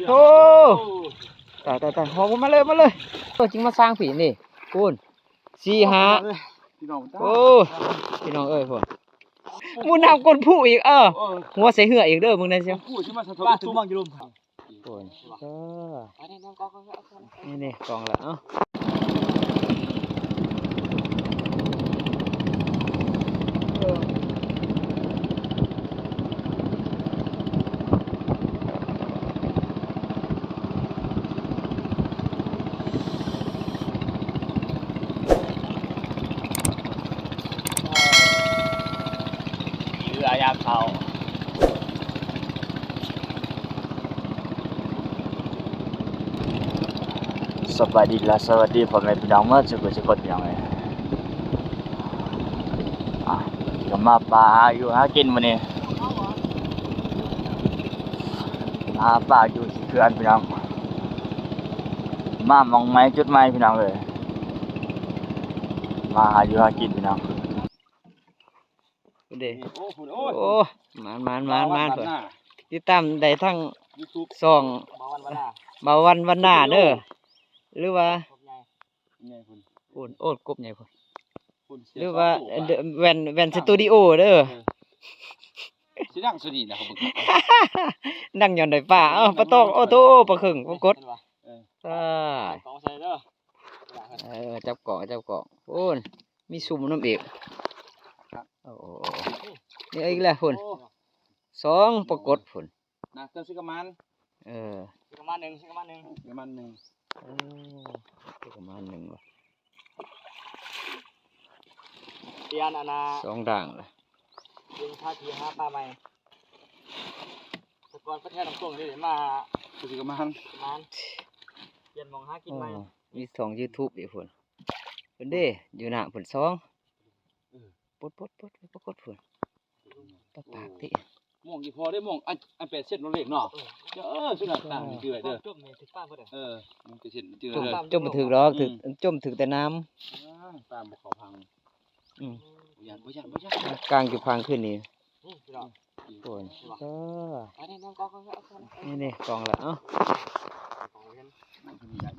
ໂອ້ ຕາຍໆໆ ຫອບມາເລີຍ ມາເລີຍ. ໂຕຈິງມາສ້າງພີ້ນີ້ ພຸ້ນ ສີ່ຫ້າ ພີ່ນ້ອງ. ໂອ້ ພີ່ນ້ອງເອີຍ ພຸ້ນ ໝູ່ນ້ຳກົ້ນພູອີກ. ເອີ ເອີ ຫົວໃສ່ເຮືອອີກເດີ ມຶງນັ້ນຊິ ປູມາສະທົບ ປາຕູມັງຢູ່ລຸ່ມ. ໂອ້ຍ ເອີ ນີ້ໆ ກ້ອງລະ ເອົ້າ ເຮືອຍາມເຊົ້າ. ສະບາຍດີ ແລະ ສະຫວັດດີພໍ່ແມ່ພີ່ນ້ອງໝົດສູ່ຜູ້ສູ່ຄົນ ພີ່ນ້ອງເອີຍ. ອ່າ ກະມາປ່າຫາຢູ່ຫາກິນມື້ນີ້ ຫາປາຢູ່ທີ່ເຂື່ອນ ພີ່ນ້ອງ. ມາໝ່ອງໃໝ່ຈຸດໃໝ່ ພີ່ນ້ອງເອີຍ ມາຫາຢູ່ຫາກິນ ພີ່ນ້ອງ. ເດ້ ໂອ້ ໂອ້ ໝານໆໆ ຕິດຕາມໄດ້ທັງຊ່ອງບ່າວວັນວັນນາເດີ ຫຼືວ່າ ໂອ້ ໂອ້ ກົບໃຫຍ່ພຸ້ນ ຫຼືວ່າແວ່ນ ແວ່ນສະຕູດິໂອເດີ. ຊິດັງສຸດນີ້ນະ ດັງຍ້ອນໄດ້ປາ ເອົ້າ ປາຕອງ ໂອ້ໂຕ ປາເຂີງ ປາກົດ. ເອີ ຈັບກ້ອງ ຈັບກ້ອງ ໂອ້ ມີຊຸມນຳອີກ. ໂອ້ ນີ້ອີກແລ້ວພຸ້ນ ສອງປາກົດພຸ້ນ. ນະ ເຈົ້າຊິກະມານ ເອີ ຊິກະມານໜຶ່ງ ຊິກະມານໜຶ່ງ ຊິກະມານໜຶ່ງ. ໂອ້ ຊິກະມານໜຶ່ງວ່າ ປ່ຽນອັນນະ ສອງດ່າງລະ ປ່ຽນສະຖານທີ່ຫາປາໃໝ່. ແຕ່ກ່ອນໄປແຖວນ້ຳຕົກນີ້ ມາຄືຊິກະມານ ກະມານ ປ່ຽນໝ່ອງຫາກິນໃໝ່. ໂອ້ ມີຊ່ອງຢູທູບອີກພຸ້ນ ເພິ່ນເດ້ ຢູ່ໜ້າພຸ້ນສອງ. ເອີ ປົດໆໆ ປາກົດພຸ້ນ. ປາປາກຕິ ມອງອີ່ພໍໄດ້ ມອງອັນ ອັນແປດເຊັນເນາະ ເລກເນາະ. ເອີ ເອີ ສຸດນັ້ນຕາມນີ້ຈື່ໄວ້ເດີ ຈົມນີ້ຖືກປາເບິດ. ເອີ ມອງແປດເຊັນຈື່ເດີ ຈົມ ຈົມບໍ່ຖືກດອກ ຖືກ ຈົມຖືກແຕ່ນ້ຳ. ອ່າ ຕາມບໍ່ເຂົ້າພັງ. ອືມ ບໍ່ຢ້ານ ບໍ່ຢ້ານ ບໍ່ຢ້ານ ກາງຢູ່ພັງຄືນນີ້. ນີ້ພີ່ນ້ອງ ໂອ້ຍ ເອີ ນີ້ໆ ກ້ອງລະ ເອົ້າ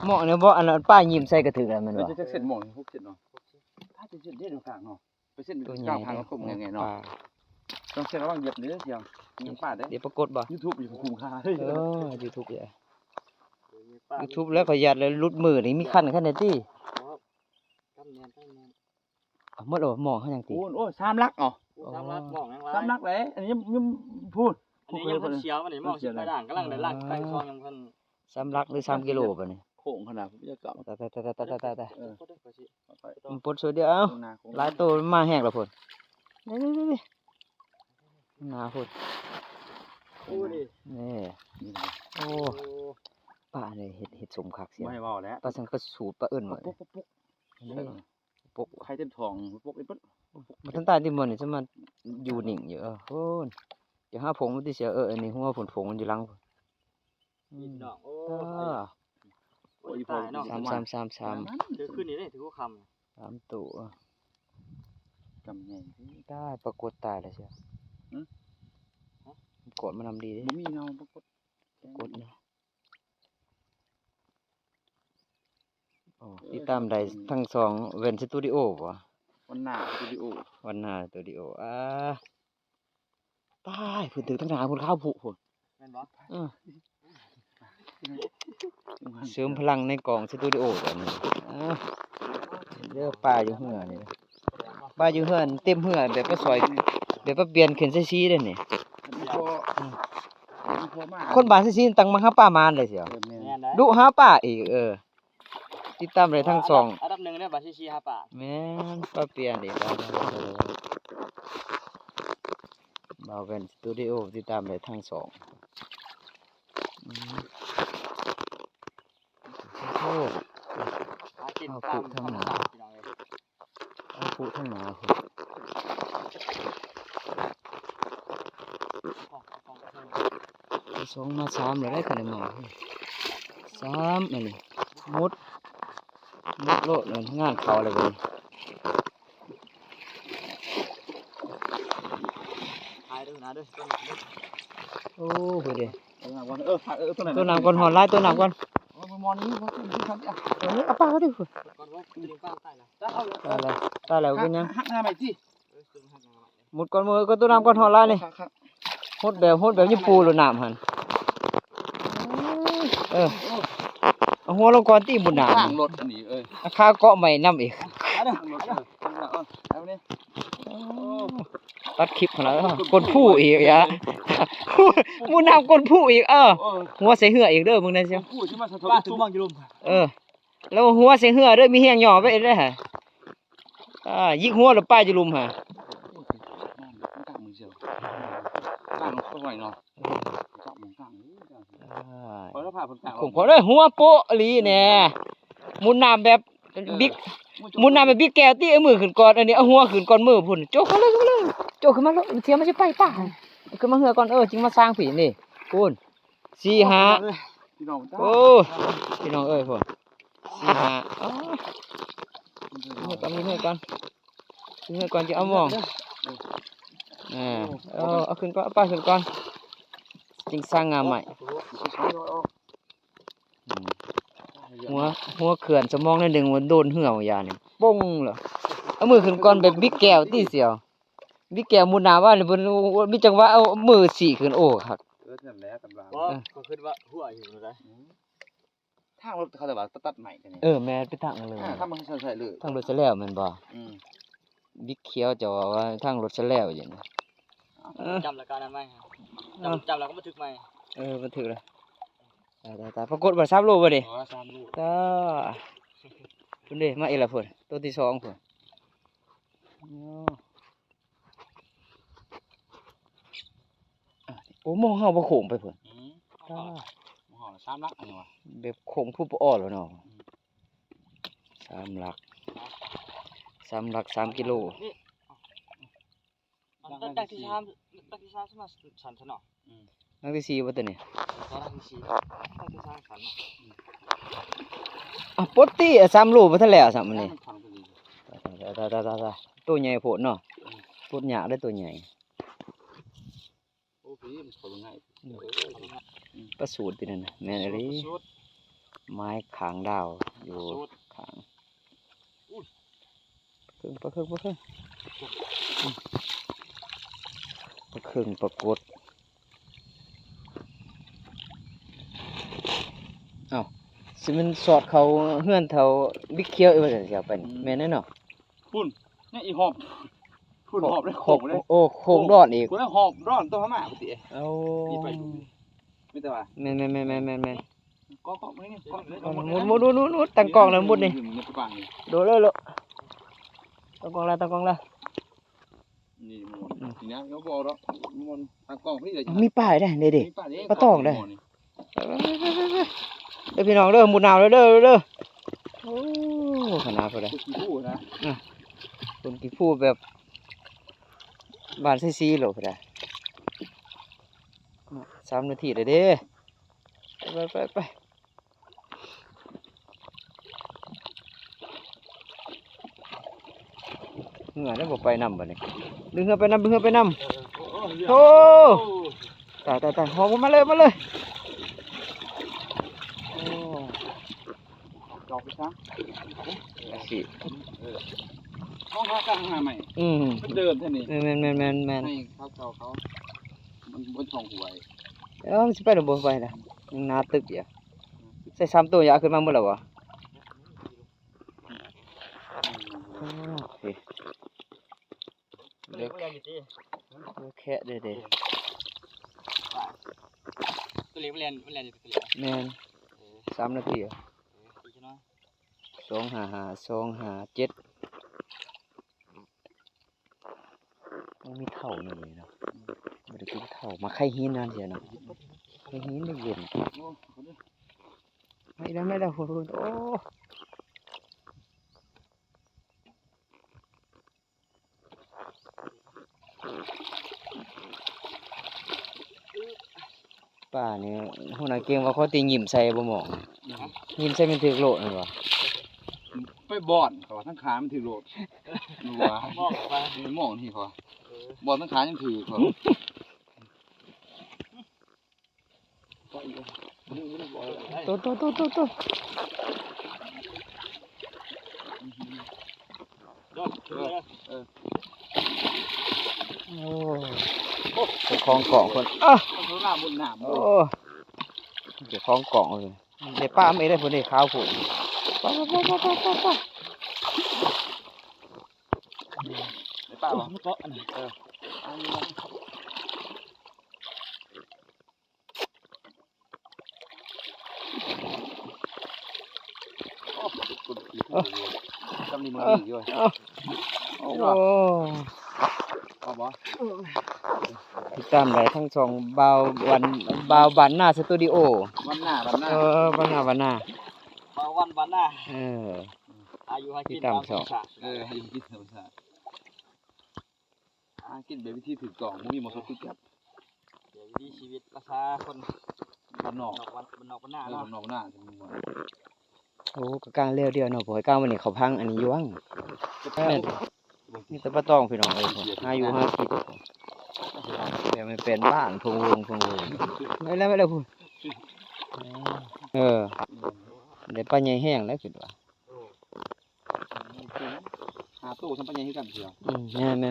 ໝໍ້ນີ້ບໍ່ ອັນນັ້ນປາຍິ້ມໃສ່ກະຖືກແລ້ວແມ່ນບໍ່? ຈັກເຊັນ ໝໍ້ ຫົກເຊັນເນາະ ຫົກເຊັນ ເຈັດເຊັນເດ້ ກາງເນາະ. ເປີເຊັນ ໂຕໃຫຍ່ເດ້ ເນາະ ຕ້ອງໃຊ້ລະວັງຢຽບເດີ ດຽວ ຍັງປາດເດ້ ດຽວປາກົດບໍ່? ຢູທູບຢູ່ຄຸ້ມຄ່າເດີ. ເອີ ຢູທູບເດີ ຢູທູບແລ້ວຂ້ອຍຢ້ານແລ້ວຫຼຸດມືນີ້ ມີຄັນ ຄັນໄດ້ຕິ. ເອົາໝົດແລ້ວບໍ່? ໝໍ້ເຮົາຍັງຕິ ໂອ້ຍ ໂອ້ຍ ສາມຫຼັກເນາະ. ໂອ້ ສາມຫຼັກ ໝໍ້ຍັງຫຼາຍ ສາມຫຼັກເດ້. ອັນນີ້ຍັງ ຍັງ ພຸ້ນ ອັນນີ້ຍັງບໍ່ທັນສຽວ ອັນນີ້ໝໍ້ຊິໄປລ້າງ ກຳລັງໄດ້ລ້າງ ໄປຊ່ອງຍັງເພິ່ນ ສາມຫຼັກຫຼືສາມກິໂລບາດນີ້ ໂຄ້ງຂະໜາດ ຕາຍໆໆໆໆ. ເອີ ມັນປົດຊ່ວຍດຽວ ເອົ້າ ຫຼາຍໂຕມາແຮງແລ້ວພຸ້ນ ນີ້ໆໆ ໜາພຸ້ນ. ໂອ້ ນີ້ ນີ້ ໂອ້ ປານີ້ເຮັດ ເຮັດສົມຄັກເສຍ ບໍ່ໃຫ້ເວົ້າແລ້ວ ປາສັງກະສູດ ປາເອີ້ນວ່າ ປົກ ໄຂ່ເຕັມທ້ອງ ປົກໄດ້ເບິດ. ບໍ່ທັນຕາຍຕິໝໍ້ນີ້ ຈະມາຢູ່ນິ່ງຢູ່. ເອີ ໂອ້ ຈະຫາຜົງມັນຕິເສຍ. ເອີ ອັນນີ້ຫົວຜົນ ຜົງມັນຢູ່ຫຼັງ. ພີ່ນ້ອງ ໂອ້ ຕາຍເນາະ ສາມ ສາມ ສາມ ສາມ ເທື່ອຄືນນີ້ເດ້ ຖືວ່າຄ່ຳ ສາມໂຕ ກຳໃຫຍ່ ຕາຍ ປາກົດຕາຍແລ້ວເສຍ. ຫື ກອດມານຳດີເດ້ ບໍ່ມີເງົາປາກົດ ປາກົດນະ. ໂອ້ ຕິດຕາມໄດ້ທັງຊ່ອງແວ່ນສະຕູດິໂອບໍ່? ວັນນາສະຕູດິໂອ ວັນນາສະຕູດິໂອ. ອ່າ ຕາຍ ເພິ່ນຖືກທັງທາງພຸ້ນ ຄາວຜຸພຸ້ນ ແມ່ນບໍ່? ເອີ ເສີມພະລັງໃນກ້ອງສະຕູດິໂອຕອນນີ້. ເອີ ເດີ ປາຢູ່ເຮືອນີ້ ປາຢູ່ເຮືອ ເຕັມເຮືອ ແບບມາຊ່ອຍ ແບບມາປ່ຽນຂຶ້ນໃສ່ສີເດ້ນີ້. ຄົນບ້ານໃສ່ສີຕັ້ງມາຫາປາມານເລີຍເສຍ ແມ່ນ ດຸຫາປາອີກ. ເອີ ຕິດຕາມໄດ້ທັງຊ່ອງ ອັນດັບໜຶ່ງເດີ ບາດຊີຊີຫາປາ. ແມ່ນ ປາປ່ຽນອີກແລ້ວ ບ່າວແວ່ນສະຕູດິໂອ ຕິດຕາມໄດ້ທັງຊ່ອງ. ອືມ ໂອ້ ຫາກິນຕາມທຳມະຊາດ ພີ່ນ້ອງເອີຍ. ເອົາຜູ້ທາງໜ້າພຸ້ນ ສອງມາສາມແລ້ວເດ້ ຄັນໄດ້ມາສາມ ອັນນີ້ໝົດ ໝົດໂລດ ງານເຂົ້າແລ້ວບັດນີ້. ໂອ້ ເພິ່ນເດ້. ເອີ ເອີ ຕົວນັ້ນ ຕົວນ້ຳກ່ອນ ຮອດຫຼາຍ ຕົວນ້ຳກ່ອນ ເອີ ມອນນີ້ ເອີ ເອົາປາເອົາຕິ ຕາຍແລ້ວ ຕາຍແລ້ວ ເປັນຫຍັງ ຫັກໜ້າໃໝ່ຕິ ມຸດກ່ອນ ມຸດກ່ອນ ຕົວນ້ຳກ່ອນ ຮອດຫຼາຍນີ້ ຫົດແບບ ຫົດແບບຍາປູໂລດນ້ຳຫັ້ນ ເອີ ເອົາຫົວລົງກ່ອນຕິ ບຸນນາ ຂ້າງລົດອັນນີ້ ເອີ ເອົາຂາເກາະໄມ້ນຳອີກ ເອົາເດີ ເອົາເດີ ເອົານີ້ ຕັດຄລິບຫັ້ນລະ ກົ້ນພູອີກ ຍາ ບຸນນາກົ້ນພູອີກ ເອີ ຫົວໃສ່ເຮືອອີກເດີ ມຶງນະ ເອີ ລະຫົວໃສ່ເຮືອເດີ ມີແຮງຍໍໄປເດີ ອ່າ ຍິກຫົວລະປາຢູ່ລຸ່ມຫາ ໂອ້ຍ ມັນກາງມືເຊວ ກາງບໍ່ໄຫວເນາະ ເຈາະມັນກາງ ເອີ ຂ້ອຍລະພາເພິ່ນກາງ ຂົງພໍເດີ ຫົວໂປະອີ່ຫຼີແນ່ ໝູນນ້ຳແບບ ເອີ ບິກ ໝູນນ້ຳແບບບິກແກ້ວຕິ ເອົາມືຂຶ້ນກ່ອນ ອັນນີ້ເອົາຫົວຂຶ້ນກ່ອນມືພຸ້ນ ໂຈະເຂົ້າເລີຍ ເຂົ້າເລີຍ ໂຈະຂຶ້ນມາໂລດ ເສຍມັນຊິໄປປາ ເອົາຂຶ້ນມາເຮືອກ່ອນ ເອີ ຈຶ່ງມາສ້າງພີ້ນີ້ ພຸ້ນ ສີ່ຫ້າ ພີ່ນ້ອງ ໂອ້ ພີ່ນ້ອງເອີຍ ພຸ້ນ ສີ່ຫ້າ ເອົາ ເມືອກ່ອນ ເມືອກ່ອນ ເມືອກ່ອນ ຈະເອົາມອງ ເອີ ເອົາ ເອົາຂຶ້ນກ່ອນ ເອົາປາຂຶ້ນກ່ອນ ຈຶ່ງສ້າງງາມໃໝ່ ຫົວ ຫົວເຂື່ອນ ສະໝອງໜ້ອຍໜຶ່ງ ມັນໂດນເຫື່ອວະຍານີ້ ປົງລະ ເອົາມືຂຶ້ນກ່ອນ ແບບບິກແກ້ວຕິ ສຽວ ບິກແກ້ວໝູນນ້ຳວ່ານີ້ ເພິ່ນມີຈັງຫວະເອົາມືຊີ້ຂຶ້ນ ໂອ້ ຄັກ ເອີ ນັ້ນແຫຼະ ກຳລັງ ບໍ່ ເອີ ຂ້ອຍຄິດວ່າຫົວຢູ່ຫັ້ນໃດ ທາງລົດເຂົາແຕ່ວ່າຕັດໃໝ່ແຕ່ນີ້ ເອີ ແມ່ນ ເປັນທາງເລີຍ ອ່າ ທາງມັນໃຊ້ເລີຍ ທາງລົດສະແລ້ວແມ່ນບໍ່? ອືມ ບິກຂຽວເຈົ້າວ່າທາງລົດສະແລ້ວຢູ່ນີ້ ເອີ ຈຳແລ້ວກໍອັນນັ້ນໃໝ່ ຈຳ ເອີ ຈຳແລ້ວກໍບັນທຶກໃໝ່ ເອີ ບັນທຶກແລ້ວ ຕາຍໆໆ ປາກົດບໍ່ ສາມໂລບໍ່ນີ້? ໂອ້ ສາມໂລ ຕາ ພຸ້ນເດ້ ມາອີກແລ້ວພຸ້ນ ໂຕທີສອງພຸ້ນ ໂອ້ ໂອ້ ມອງເຮົາບໍ່ໂຄ້ງໄປພຸ້ນ ອືມ ຕາ ມອງເຮົາສາມຫຼັກອັນນີ້ຫວາ ແບບໂຄ້ງພຸບປະອໍ້ແລ້ວເນາະ ອືມ ສາມຫຼັກ ສາມຫຼັກ ສາມກິໂລ ນີ້ ຫຼັກ ຫຼັກທີສາມ ຫຼັກທີສາມ ສາມ ສາມຊັ້ນເນາະ ອືມ ຫຼັກທີສີ່ບໍ່ຕົວນີ້ ຫຼັກທີສີ່ ຫຼັກທີສາມຊັ້ນເນາະ ອ່ະ ປົດຕິ ອ່ະ ສາມໂລບໍ່ທັນແລ້ວຊ້ຳນີ້ ຕາຍໆໆໆ ໂຕໃຫຍ່ໂພດເນາະ ອືມ ປົດຍາກເດ້ ໂຕໃຫຍ່ ໂອ້ ພີ້ ມັນເຂົ້າໄປງ່າຍ ອືມ ເອີ ອືມ ປາສູດຕິນັ້ນນະ ແມ່ນອີ່ຫຼີ ປາສູດ ໄມ້ຂາງດາວຢູ່ ປາສູດ ຂ້າງ ອຸ້ຍ ປາເຄິ່ງ ປາເຄິ່ງ ປາເຄິ່ງ ປາເຄິ່ງ ປາກົດ ເອົ້າ ຊິແມ່ນສອດເຂົ້າເຮືອນເຖົ້າບິກຂຽວອີກວ່າຊັ້ນ ຊິເອົາໄປນີ້ ອືມ ແມ່ນແນ່ເນາະ ພຸ້ນ ຍັງອີກຮອບ ພຸ້ນຮອບເດ້ ໂຄ້ງເດ້ ໂອ້ ໂຄ້ງດອນອີກ ພຸ້ນຮອບດອນຕົວພະມ້າພຸ້ນຕິ ເອົາ ນີ້ໄປ ມີແຕ່ວ່າ ແມ່ນໆໆໆໆ ກໍ ກໍ ນີ້ ກໍ ໝຸນ ໝຸນ ໝຸນ ໝຸນ ຕັ້ງກ້ອງແລ້ວໝຸນນີ້ ໂດດເລີຍ ຕັ້ງກ້ອງແລ້ວ ຕັ້ງກ້ອງແລ້ວ ນີ້ ອືມ ນີ້ນະ ບໍ່ອອກດອກ ມັນຕັ້ງກ້ອງພີ້ເລີຍ ມີປາໄດ້ເດ້ ມີປາເດ້ ປາຕອງໄດ້ ເດີພີ່ນ້ອງເດີ ໝຸດນ້ຳເດີ ເດີ ເດີ ໂອ້ ຂະໜາດພຸ້ນເດ້ ຄົນຂີ້ຜູ້ນະ ອືມ ຄົນຂີ້ຜູ້ແບບບ້ານໄຊສີໂລດພຸ້ນເດ້ ສາມນາທີແລ້ວເດ້ ໄປ ໄປ ໄປ ເຮືອແລ້ວບໍ່ໄປນຳບັດນີ້ ດຶງເຮືອໄປນຳ ດຶງເຮືອໄປນຳ ໂອ້ ຕາຍ ຕາຍ ຕາຍ ເອົາມາເລີຍ ມາເລີຍ ໂອ້ ຈອກໄປຊະ ອາຊີບ ເອີ ເຮົາຫາການຫາໃໝ່ ອືມ ມັນເດີມແທ້ນີ້ ແມ່ນໆໆໆ ໃຫ້ເຂົາເຈົ້າເຂົາ ມັນບໍ່ຊ່ອງຫວຍ ເອີ ມັນຊິໄປຫຼືບໍ່ໄປລະ ຍັງໜາຕຶບຢູ່ ໃສ່ສາມໂຕ ຢາກເອົາຂຶ້ນມາໝົດແລ້ວບໍ່? ໂອ້ ເລິກ ໂອເຄເດ້ ຕົວເລັກມັນແລ່ນ ມັນແລ່ນຢູ່ຕົວເລັກ ແມ່ນ ເອີ ສາມນາທີ ເອີ ອີກຈັກໜ້ອຍ ສອງຫ້າຫ້າ ສອງຫ້າເຈັດ ມັນມີເຖົ້າໜຶ່ງນີ້ເນາະ ອືມ ບໍ່ໄດ້ກິນເຖົ້າ ມາໄຂ່ຫີນນັ້ນເສຍເນາະ ໄຂ່ຫີນໄດ້ເຢັນ ໂອ້ ໄປແລ້ວ ໄປແລ້ວ ໂອ້ ໂອ້ ປານີ້ ຫົວໜ້າເກັ່ງວ່າຂໍຕີຍິ້ມໃສ່ບໍ່ໝອງ ຍິ້ມໃສ່ແມ່ນຖືກໂລດແມ່ນບໍ່? ໄປບ່ອນ ເຂົາວ່າທາງຂ້າງມັນຖືກໂລດ ວ່າ ໝອງໄປ ເອີ ໝອງນີ້ເຂົາວ່າ ເອີ ບ່ອນທາງຂ້າງຍັງຖືກເຂົາ ເອີ ເອີ ໂຕ ໂຕ ໂຕ ໂຕ ໂຕ ໂອ້ ເຈົ້າຂອງກ້ອງເພິ່ນ ອາ ໂອ້ ເຈົ້າຂອງກ້ອງເພິ່ນ ໄດ້ປາມາເອງເດ້ ເພິ່ນໄດ້ຂາວໂພດ ປາ ປາ ປາ ໄດ້ປາບໍ່? ເກາະ ເອີ ໂອ້ ໂອ້ ໂອ້ ຕິດຕາມໄດ້ທັງຊ່ອງບ່າວວັນ ບ່າວບ້ານນາສະຕູດິໂອ ວັນນາ ວັນນາ ເອີ ວັນນາ ວັນນາ ບ່າວວັນ ວັນນາ ເອີ ຫາຢູ່ຫາກິນຕາມ ເອີ ຫາຢູ່ຫາກິນຕາມ ຫາກິນແບບວິທີຖືກຕ້ອງ ບໍ່ມີໝໍ້ສົດຄືກັນ ແບບວິຖີຊີວິດລາຄາຄົນບ້ານນອກ ບ້ານນອກ ບ້ານນາເນາະ ເອີ ບ້ານນອກນາ ໂອ້ ກະກາງແລ້ວດຽວເນາະ ບໍ່ໃຫ້ກາງວັນນີ້ເຂົາພັງອັນນີ້ຢູ່ຫວ່າງ ແມ່ນ ມີແຕ່ປາຕອງພີ່ນ້ອງເອີຍ ຫາຢູ່ຫາກິນ ແມ່ນ ແມ່ນບ້ານ ເພິ່ງເພິ່ງ ເພິ່ງເພິ່ງ ໄປແລ້ວ ໄປແລ້ວພຸ້ນ ເອີ ໄດ້ປາໃຫຍ່ແຮງແລ້ວຄິດວ່າ ຫ້າໂຕ ສ່ຳປາໃຫຍ່ຄືກັນ ອືມ ແມ່ນໆໆ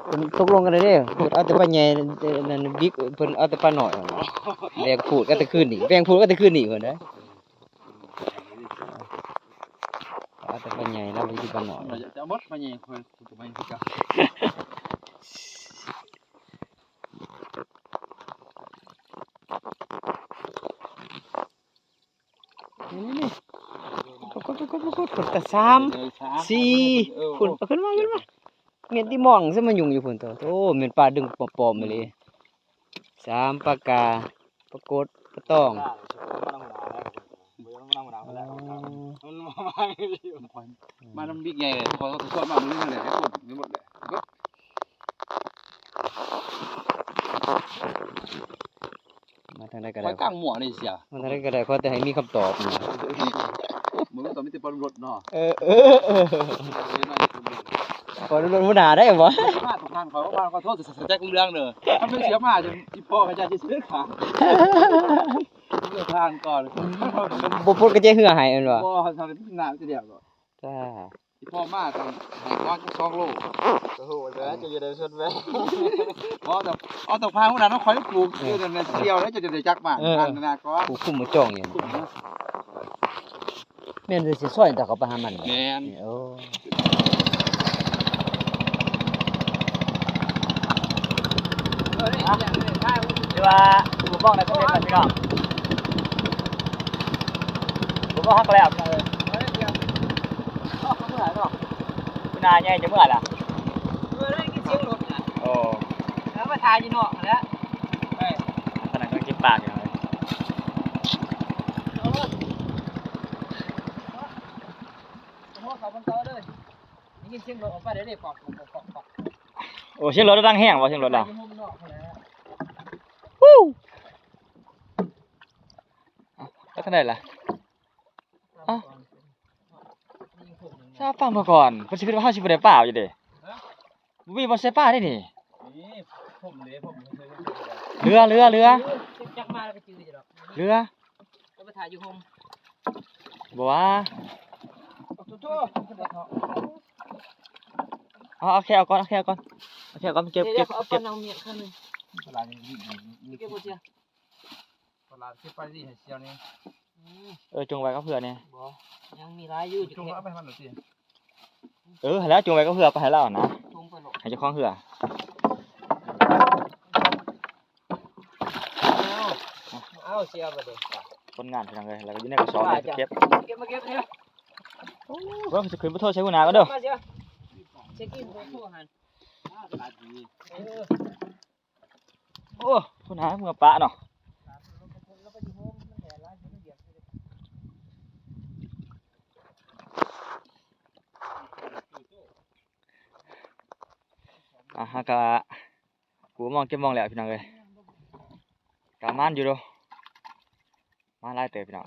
ເພິ່ນຕົກລົງກັນແລ້ວເດ້ ເພິ່ນເອົາແຕ່ປາໃຫຍ່ ເອີ ນັ້ນ ບິກ ເພິ່ນເອົາແຕ່ປານ້ອຍ ແບ່ງພູດກັນແຕ່ຄືນນີ້ ແບ່ງພູດກັນແຕ່ຄືນນີ້ພຸ້ນເດ້ ເອົາແຕ່ປາໃຫຍ່ ລາວບໍ່ກິນປານ້ອຍ ຈະເອົາໝົດປາໃຫຍ່ ຂ້ອຍກໍບໍ່ກິນຄືກັນ ນີ້ໆໆ ກົດ ກົດ ກົດ ກົດ ກົດ ກົດ ຕາ ສາມ ສີ່ ພຸ້ນ ເອົາຂຶ້ນມາ ຂຶ້ນມາ ແມ່ນຕິມອງຊະມາຫຍຸ້ງຢູ່ພຸ້ນໂຕ ໂອ້ ແມ່ນປາດຶງປອມໆອີ່ຫຼີ ສາມ ປາກາ ປາກົດ ປາຕອງ ມານຳບິກໃຫຍ່ເລີຍ ຂ້ອຍ ມານຳບິກໃຫຍ່ເລີຍ ຂ້ອຍກໍຊວນມາມື້ນັ້ນແຫຼະ ໃຫ້ຄົນໄປໝົດແຫຼະ ມາທາງໃດກໍໄດ້ ຂ້ອຍກາງໝວກນີ້ເສຍ ມາທາງໃດກໍໄດ້ ຂໍແຕ່ໃຫ້ມີຄຳຕອບ ມື້ນີ້ຕ້ອງມີແຕ່ປາລຸດເນາະ ເອີ ເອີ ເອີ ປາລຸດຫົວໜ້າໄດ້ບໍ່? ມາຕ້ອງຜ່ານ ຂ້ອຍວ່າ ຂໍໂທດ ສະແຕັກເລື່ອງເດີ ຖ້າແມ່ນເສຍມາ ອີ່ພໍ່ຂະເຈົ້າຊິເສຍຂາ ເດີນທາງກ່ອນ ບໍ່ປົດກະແຈເຮືອໃຫ້ແມ່ນບໍ່? ບໍ່ ຖ້າເປັນໜ້າຈະດຽວ ຈ້າ ອີ່ພໍ່ມາຕ້ອງໃຫ້ກ່ອນຈັກສອງໂລ ໂອ້ໂຫ ແລ້ວຈະຢູ່ໃນຊົນແວ ບໍ່ຕ້ອງ ເອົາຕ້ອງພາຫົວໜ້ານ້ອງຂ້ອຍປູກ ເອີ ຢູ່ນັ້ນແຫຼະ ສ່ຽວແລ້ວຈະໄດ້ຈັກບ້ານ ເອີ ທາງໜ້າກ່ອນ ຜູ້ຄຸມໝູ່ຈ້ອງຢູ່ ຄຸມນະ ແມ່ນຊິຊ່ອຍຕາເຂົາໄປຫາມັນ ແມ່ນ ໂອ້ ຖືວ່າບໍ່ບອກໄດ້ສຳເລັດແລ້ວພີ່ນ້ອງ ບໍ່ບອກຮັກແລ້ວ ເອີ ເອົາເມື່ອເນາະ ຜູ້ໜ້າໃຫຍ່ຈະເມື່ອລະ ເອີ ໄດ້ຍິນສຽງລົດນະ ໂອ້ ເອົາມາຖ່າຍຢູ່ນອກຫັ້ນແຫຼະ ເອີ ຂະໜາດກຳລັງກິນປາຢູ່ເລີຍ ໂອ້ ສຽງລົດອອກໄປເດ້ ປອກ ປອກ ປອກ ໂອ້ ສຽງລົດດັງແຮງບໍ່ ສຽງລົດລາວ ຢູ່ໂຮມນອກພຸ້ນແຫຼະ ໄປທາງໃດລະ ເອົ້າ ຊາຟັງເຂົາກ່ອນ ເພິ່ນຊິຄິດວ່າເຮົາຊິບໍ່ໄດ້ປາຢູ່ເດ້ ບໍ່ມີບ່ອນໃສ່ປາເດ້ນີ້ ນີ້ ຜົມເດ້ ຜົມ ເຫຼືອ ເຫຼືອ ເຫຼືອ ຈັກມາແລ້ວກໍຈື່ຢູ່ດອກ ເຫຼືອ ກໍໄປຖ່າຍຢູ່ໂຮມ ບໍ່ວ່າ ໂອ້ໂຫ ເອົາ ເອົາແຄ່ອອກກ່ອນ ເອົາແຄ່ອອກກ່ອນ ເອົາແຄ່ອອກກ່ອນ ເກັບ ເກັບ ເກັບ ເອົາມຽດຄັ້ງໜຶ່ງ ເກັບບໍ່ເສຍ ຕະຫຼາດເກັບໄປນີ້ໃຫ້ສ່ຽວນີ້ ເອີ ຈົ່ງໄວ້ກັບເຮືອແດ່ ບໍ່ ຍັງມີຫຼາຍຢູ່ ຈົ່ງເອົາໄປໃຫ້ມັນໂລດຕິ ເອີ ຫັ້ນແຫຼະ ຈົ່ງໄວ້ກັບເຮືອໄປໃຫ້ລາວນະ ຈົ່ງໄປໂລດ ໃຫ້ເຈົ້າຂອງເຮືອ ເອົາ ເອົາ ເສຍໄປເດ້ ຄົນງານພີ່ນ້ອງເອີຍ ແລ້ວກໍຢູ່ໃນກະສອບນີ້ ເກັບ ເກັບມາເກັບເດ້ ໂອ້ ເບິ່ງຊິຂຶ້ນໄປໂທໃສ່ຫົວໜ້າກ່ອນເດີ ມາເສຍ ເຊັກອິນໂທຫັ້ນ ເອີ ໂອ້ ພຸ້ນນະ ເມືອປະເນາະ ອ່າ ຫາກະ ກູມອງເກັບມອງແລ້ວພີ່ນ້ອງເອີຍ ກະໝານຢູ່ເດີ ມາຫຼາຍເຕີບພີ່ນ້ອງ